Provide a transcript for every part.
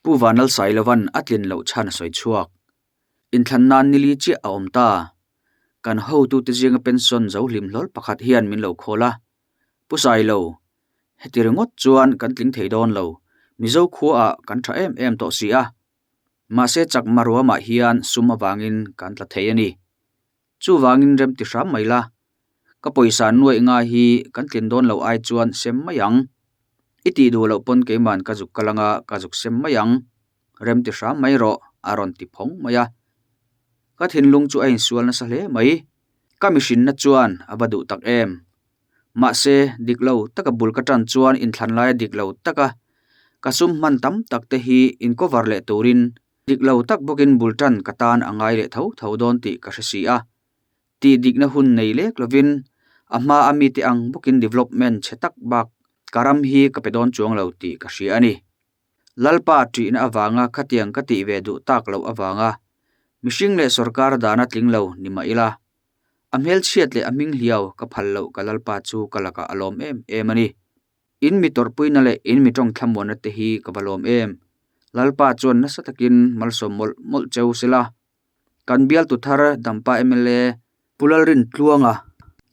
Pu Vanlalsailova'n a tlin loh chhan a sawi chhuak. Inthlan nan nili chiah a awm ta. Kan hotute zinga pension zo hlim hlawl pakhat hian min lo khawl a. Pu Sailo, heti ringawt chuan kan tling thei dawn lo, Mizo khuaah kan tha em em tawh si a. Mahse chakma ruamah hian sum avangin kan tla thei a ni. Chuvangin rem ti hram mai la, ka pawisa nuaih nga hi kan tlin dawn lo ai chuan sem mai ang. I tih duh loh pawn keiman ka zuk kal anga ka zuk sem mai ang. Rem ti hram mai rawh a rawn ti phawng mai a. Ka thinlung chu a insual nasa hle mai. Ka mihrinna chuan a va duh tak em. Mahse, dik lo taka bul ka tan chuan inthlan laia dik lo taka ka sum hman tam tak te hi in cover leh turin Dik lo tak bawkin bul tan ka tan a ngai leh tho tho dawn tih ka hre si a. Tih dikna hun nei lek lovin a hma a mite ang bawkin development chhe tak bak ka ram hi ka pe dawn chuang lo tih ka hria a ni. Lalpa ṭihna avanga khatiang ka tih ve duh tak loh avanga mihring leh sorkar dana tling lo ni mah ila, a hmelchhiat leh a hming hliau ka phal loh ka Lalpa chu ka lakah a lawm em em a ni. In mi tawrhpuina leh in mi tawng thlamuanna te hi ka va lawm em. Lalpa chuan nasa takin malsawm mawlh mawlh cheu sela. Kan bialtu thar Dampa mla Pu Lalrintluanga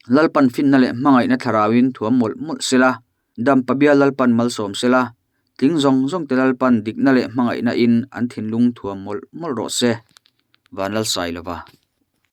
Lalpan finna leh hmangaihna thlarauin thuam mawlh mawlh sela. Dampa bial Lalpan malsawm sela. Tling zawng zawng te Lalpan dikna leh hmangaihna in an thinlung thuam mawlh mawlh rawh se. Vanlalsailova.